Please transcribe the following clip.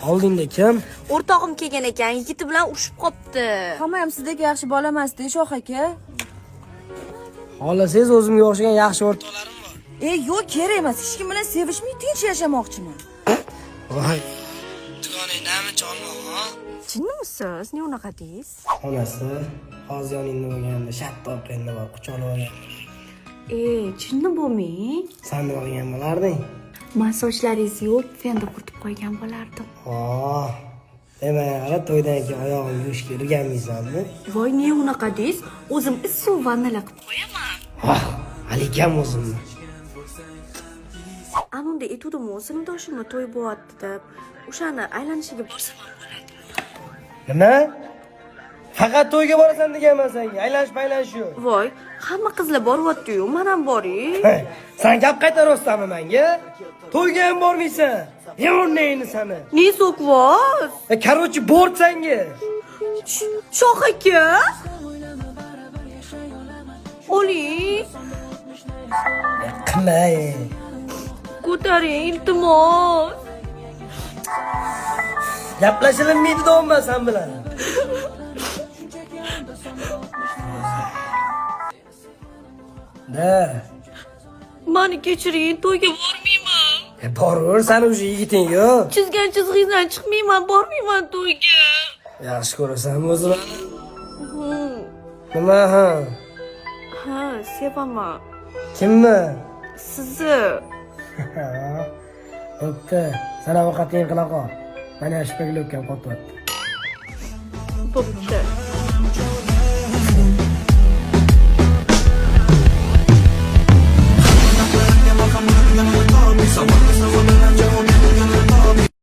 Oldingda kim? O'rtog'im kelgan ekan, yigiti bilan urushib qopti. Hamma ham sizdek yaxshi bola emas-da, Shoh aka. Xohlasangiz o'zimga o'xshagan yaxshi o'rtoqlarim bor. E, yo'q, kerak emas. Hech kim bilan sevishmay tinch yashamoqchiman. Voy. Dugonang namuncha olmoq, ha? Jinnimisiz? Ne unaqa deysiz? Onasi, hozir yoningda bo'lganimda shatta olib endi bor, quchoqlab olgan. E, jinni bo'lmang. San nima qilgan bo'larding? Man sochlaringizni yuvib, fenda quritib qo'ygan bo'lardim. Oh. Demak, qara to'ydan keyin oyog'imni yuvishga o'rganmaysanmi? Voy, ne unaqa deysiz? O'zim issiq vannalar qilib qo'yaman. Oh, alikam o'zimni. Ana unda aytuvdim-u, sinfdoshimni to'y bo'lyapti deb. O'shani aylanishiga borsam ham bo'ladi. Nima? Faqat to'yga borasan deganman senga. Aylanish paylanish yo'q. Voy, hamma qizlar boryapti-yu, man ham boray. Hey, san gap qaytaryapsanmi menga? To'yga ham bormaysan. Yoningni sani. Ne so'kvoz? E, короче, bort senga. Shoh aka. Oling, E, qilma. E. Ko'taring, iltimos. Gaplashilmaydi deyapman sen bilan. Da. Mani kechiring, to'yga bormayman. E, boraver, sani уже yigiting yo'q. Chizgan chizig'ingizdan chiqmayman, bormayman to'yga. Yaxshi ko'rasanmi o'zini? Hmm. Nima ha? Ha, sevaman. Kimni? Sizni. Bo'pti. San ovqatingni qila qol. Mana shpaglovkam qotyapti. Bo'pti.